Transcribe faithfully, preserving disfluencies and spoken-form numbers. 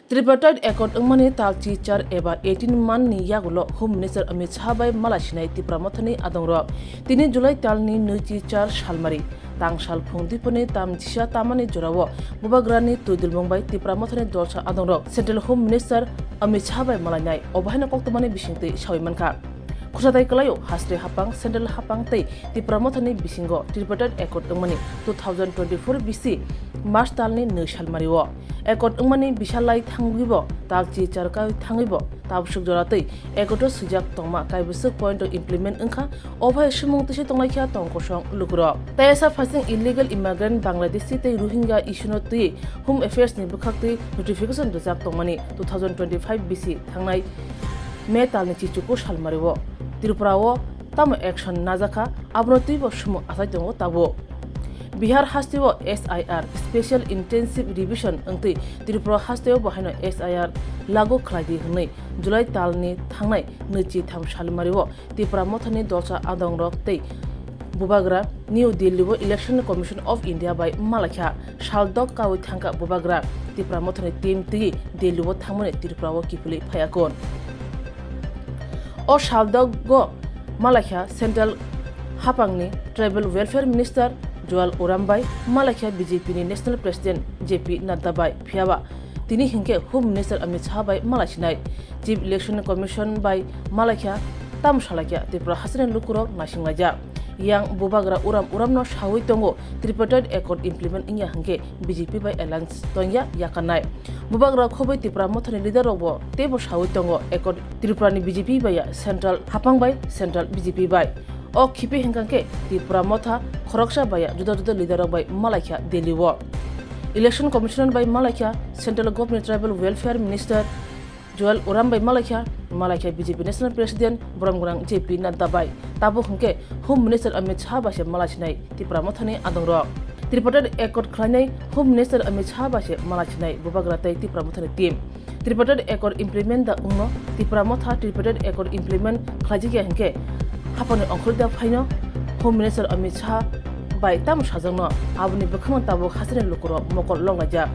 Tripartite Accord wngmani tal chichar eba eighteen month ni yagulo Home Minister Amit Shah bai malai sinai Tipra Mothani adongrok. Tini July talni nui chichar salmari, tang sal phung diphani tam chisa tamani jorao Bubagrani twi dulmung bai Tipra Mothani dolsa adongrok Central Home Minister Amit Shah bai malainai, obo haino koktwmani bisingtwi sawi mankha. Khorsa tai kwlaio, haste haphang, central haphang tei Tipra Mothani bisingo Tripartite Accord wngmani two thousand twenty-four bisi March talni nui salmario. Accord wngmani bisalai thangwibo, tal chichar kai thangwibo, tabswk jora tei accord o swijak tongma kaibwswk point o implement wngkha, obo hai swmung twise tonglaikha tong kosong lukurok. Tei asa phasing illegal immigrant Bangladeshi tei Rohingya issue no twi Home Affairs ni bwkhaktwi notification rijak tongmani two thousand twenty-five bisi thangnai May talni chichuku salmario Tripura o tamo action najakha, abono twibo sumung achai tongo tabuk. Bihar hasteo S I R, Special Intensive Revision, wngtwi Tripura hasteo bo haino S I R lagu khlaidi hwnwi July talni thangnai nui chitham salmario Tipra Mothani dolsa adongrok tei Bubagra New Delhi o Election Commission of India bai malaikha. Saldok kaui thangkha Bubagra, Tipra Mothani team twi Delhi o thangmani Tripura o kiphilwi phaiya kon. O saldogo malaikha Central haphangni Tribal Welfare Minister Jual Oram bai, malaikha B J P ni National President J P Nadda bai, phiyaba tini hinkhe Home Minister Amit Shah bai malaisinai. Chief Election Commission bai malaikha, tamo salaikha Tripura hasteni lukurok naisinglaijak. Yang Bubagra Uram Uramno sawi tongo, Tripartite Accord implement wngya hinkhe B J P bai alliance tongya yakarnai. Bubagra khobwi Tipra Mothani leader rokbo teibo sawi tongo, Accord Tripurani B J P bai ya, Central haphang bai Central B J P bai. O khipe hinkha khe Tipra Motha khoroksa bai ya juda juda leader rok bai malaikha Delhi o. Election Commissioner bai malaikha Central Government Tribal Welfare Minister Jual Oram bai malaikha, malaikha B J P National President borom gwnang J P Nadda bai. Tabuk hinkhe Home Minister Amit Shah bai se malaisinai Tipra Mothani adongrok. Tripartite Accord khlainai Home Minister Amit Shah bai se malaisinai Bubagra tei Tipra Mothani team. Tripartite Accord implement da wngno Tipra Motha Tripartite Accord implement khlaijakya hinkhe haphangni ongkhorwi da phaino Home Minister Amit Shah bai tamo sajakno, aboni bwkhakno tabuk hasteni lukurok mokol longlaijak.